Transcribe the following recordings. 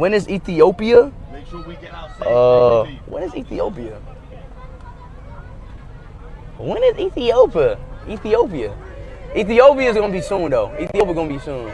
When is Ethiopia? When is Ethiopia? When is Ethiopia? Ethiopia. Ethiopia is gonna be soon though. Ethiopia gonna be soon.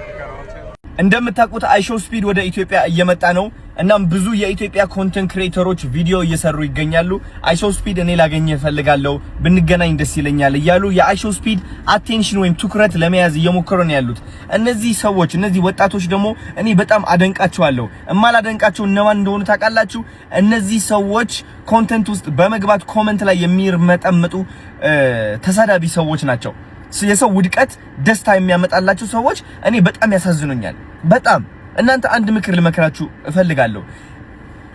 እንደምታውቁት IShowSpeed ወደ ኢትዮጵያ እየመጣ ነው። እናም ብዙ የኢትዮጵያ content creator ኦች ቪዲዮ እየሰሩ ይገኛሉ። IShowSpeed እኔ ላገኝህ እፈልጋለሁ፣ ብንገናኝ ደስ ይለኛል እያሉ የ IShowSpeed attention ወይም ትኩረት ለመያዝ እየሞከሩ ነው ያሉት። እነዚህ ሰዎች፣ እነዚህ ወጣቶች ደግሞ እኔ በጣም አደንቃቸዋለሁ። እማላደንቃቸው እነማን እንደሆኑ ታውቃላችሁ? እነዚህ ሰዎች content ውስጥ በመግባት comment ላይ የሚርመጠመጡ ተሳዳቢ ሰዎች ናቸው። የሰው ውድቀት ደስታ የሚያመጣላቸው ሰዎች እኔ በጣም ያሳዝኑኛል። በጣም። እናንተ አንድ ምክር ልመክራችሁ እፈልጋለሁ።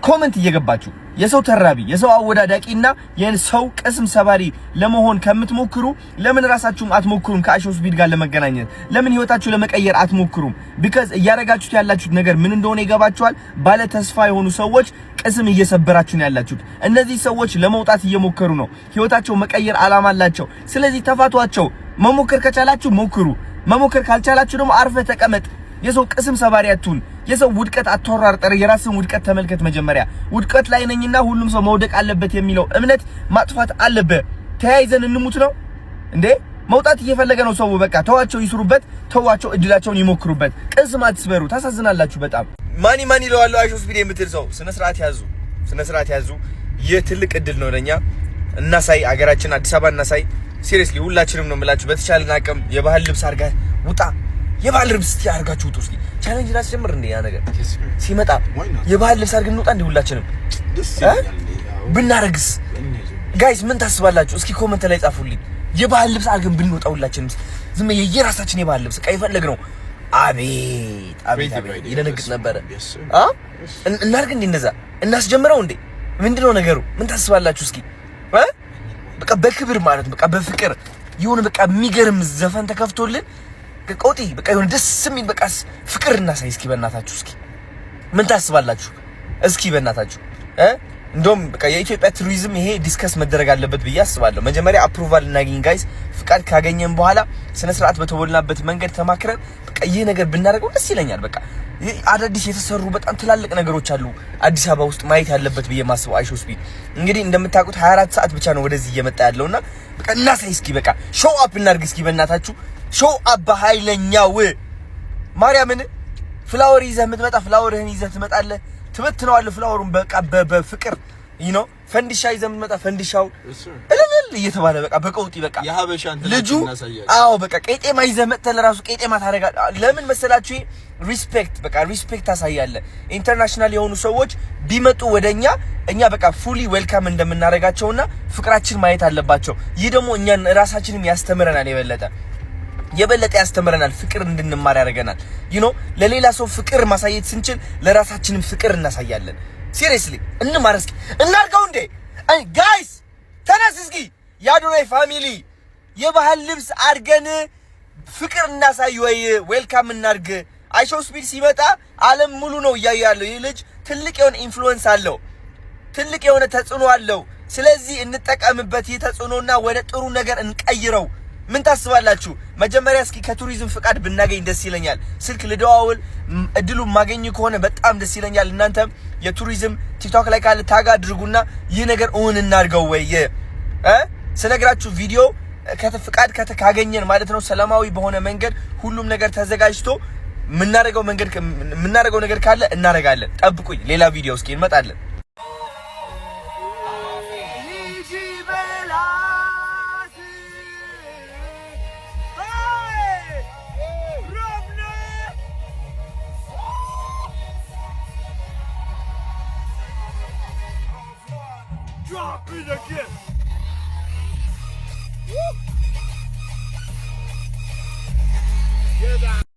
Comment እየገባችሁ የሰው ተራቢ፣ የሰው አወዳዳቂና የሰው ቅስም ሰባሪ ለመሆን ከምትሞክሩ ለምን ራሳችሁም አትሞክሩም? ከ IShowSpeed ጋር ለመገናኘት ለምን ህይወታችሁ ለመቀየር አትሞክሩም? Because እያረጋችሁት ያላችሁት ነገር ምን እንደሆነ ይገባችኋል። ባለ ተስፋ የሆኑ ሰዎች ቅስም እየሰበራችሁ ነው ያላችሁት። እነዚህ ሰዎች ለመውጣት እየሞከሩ ነው። ህይወታቸው መቀየር አላማ አላቸው። ስለዚህ ተፋቷቸው። መሞከር ከቻላችሁ ሞክሩ። መሞከር ካልቻላችሁ ደግሞ አርፈህ ተቀመጥ። የሰው ቅስም ሰባሪ አትሁን። የሰው ውድቀት አትወራርጠር። የራስን ውድቀት ተመልከት መጀመሪያ። ውድቀት ላይ ነኝና ሁሉም ሰው መውደቅ አለበት የሚለው እምነት ማጥፋት አለብህ። ተያይዘን እንሙት ነው እንዴ? መውጣት እየፈለገ ነው ሰው። በቃ ተዋቸው፣ ይስሩበት። ተዋቸው፣ እድላቸውን ይሞክሩበት። ቅስም አትስበሩ። ታሳዝናላችሁ በጣም። ማኒ ማኒ ይለዋለሁ IShowSpeed የምትል ሰው ስነ ስርዓት ያዙ፣ ስነ ስርዓት ያዙ። ይህ ትልቅ እድል ነው ለኛ። እናሳይ፣ አገራችን አዲስ አበባ እናሳይ። Seriously ሁላችንም ነው የምላችሁ። በተቻለን አቅም የባህል ልብስ አድርገህ ውጣ። የባህል ልብስ እስቲ አድርጋችሁ ውጡ። እስኪ challenge ላስጀምር እንዴ? ያ ነገር ሲመጣ የባህል ልብስ አድርገን እንውጣ እንዴ? ሁላችንም ብናረግስ guys ምን ታስባላችሁ? እስኪ comment ላይ ጻፉልኝ። የባህል ልብስ አድርገን ብንወጣ ሁላችንም ዝም የየራሳችን የባህል ልብስ ዕቃ የፈለግነው፣ አቤት አቤት አቤት ይደነግጥ ነበረ። አ እናድርግ እንዴ? እንደዛ እናስጀምረው እንዴ? ምንድነው ነገሩ? ምን ታስባላችሁ? እስኪ በቃ በክብር ማለት በቃ በፍቅር የሆነ በቃ የሚገርም ዘፈን ተከፍቶልን ቀውጢ በቃ የሆነ ደስ የሚል በቃ ፍቅር እናሳይ እስኪ በእናታችሁ። እስኪ ምን ታስባላችሁ? እስኪ በእናታችሁ እ እንደውም በቃ የኢትዮጵያ ቱሪዝም ይሄ discuss መደረግ አለበት ብዬ አስባለሁ። መጀመሪያ approval እናገኝ guys። ፍቃድ ካገኘን በኋላ ስነ ስርዓት በተሞላበት መንገድ ተማክረን በቃ ይህ ነገር ብናደርገው ደስ ይለኛል። በቃ አዳዲስ የተሰሩ በጣም ትላልቅ ነገሮች አሉ አዲስ አበባ ውስጥ ማየት ያለበት ብዬ ማስበው። IShowSpeed እንግዲህ እንደምታውቁት 24 ሰዓት ብቻ ነው ወደዚህ እየመጣ ያለውና በቃ እናሳይ እስኪ፣ በቃ show up እናድርግ እስኪ በእናታችሁ፣ show up በኃይለኛው። ማርያምን flower ይዘህ የምትመጣ flower ህን ይዘህ ትመጣለህ። ትበትነዋለህ flower ኡን በቃ በፍቅር ፈንዲሻ ይዘህ የምትመጣ ፈንዲሻው እልል እየተባለ በቃ በቀውጢ በቃ ልጁ አዎ በቃ ቄጤማ ይዘህ መጥተህ ለራሱ ቄጤማ ታደርጋለህ። ለምን መሰላችሁ? Respect፣ በቃ respect ታሳያለህ። International የሆኑ ሰዎች ቢመጡ ወደኛ እኛ በቃ fully welcome እንደምናደርጋቸውና ፍቅራችን ማየት አለባቸው። ይህ ደግሞ እኛን ራሳችንም ያስተምረናል፣ የበለጠ የበለጠ ያስተምረናል። ፍቅር እንድንማር ያደርገናል። ለሌላ ሰው ፍቅር ማሳየት ስንችል ለራሳችንም ፍቅር እናሳያለን። Seriously እንማር እስኪ፣ እናርገው እንዴ guys፣ ተነስ እስኪ የአዶናይ family፣ የባህል ልብስ አድርገን ፍቅር እናሳይ ወይ welcome እናድርግ። IShowSpeed ሲመጣ ዓለም ሙሉ ነው እያየ ያለው። ይህ ልጅ ትልቅ የሆነ influence አለው፣ ትልቅ የሆነ ተጽዕኖ አለው። ስለዚህ እንጠቀምበት፣ ይህ ተጽዕኖና ወደ ጥሩ ነገር እንቀይረው። ምን ታስባላችሁ? መጀመሪያ እስኪ ከቱሪዝም ፍቃድ ብናገኝ ደስ ይለኛል። ስልክ ልደዋውል፣ እድሉ ማገኝ ከሆነ በጣም ደስ ይለኛል። እናንተም የቱሪዝም ቲክቶክ ላይ ካለ tag አድርጉና ይህ ነገር እውን እናድርገው ወይ እ ስነግራችሁ ቪዲዮ ፍቃድ ካገኘን ማለት ነው፣ ሰላማዊ በሆነ መንገድ ሁሉም ነገር ተዘጋጅቶ የምናደርገው መንገድ የምናደርገው ነገር ካለ እናደርጋለን። ጠብቁኝ፣ ሌላ ቪዲዮ እስኪ እንመጣለን። Drop it again. Woo! Yeah, that.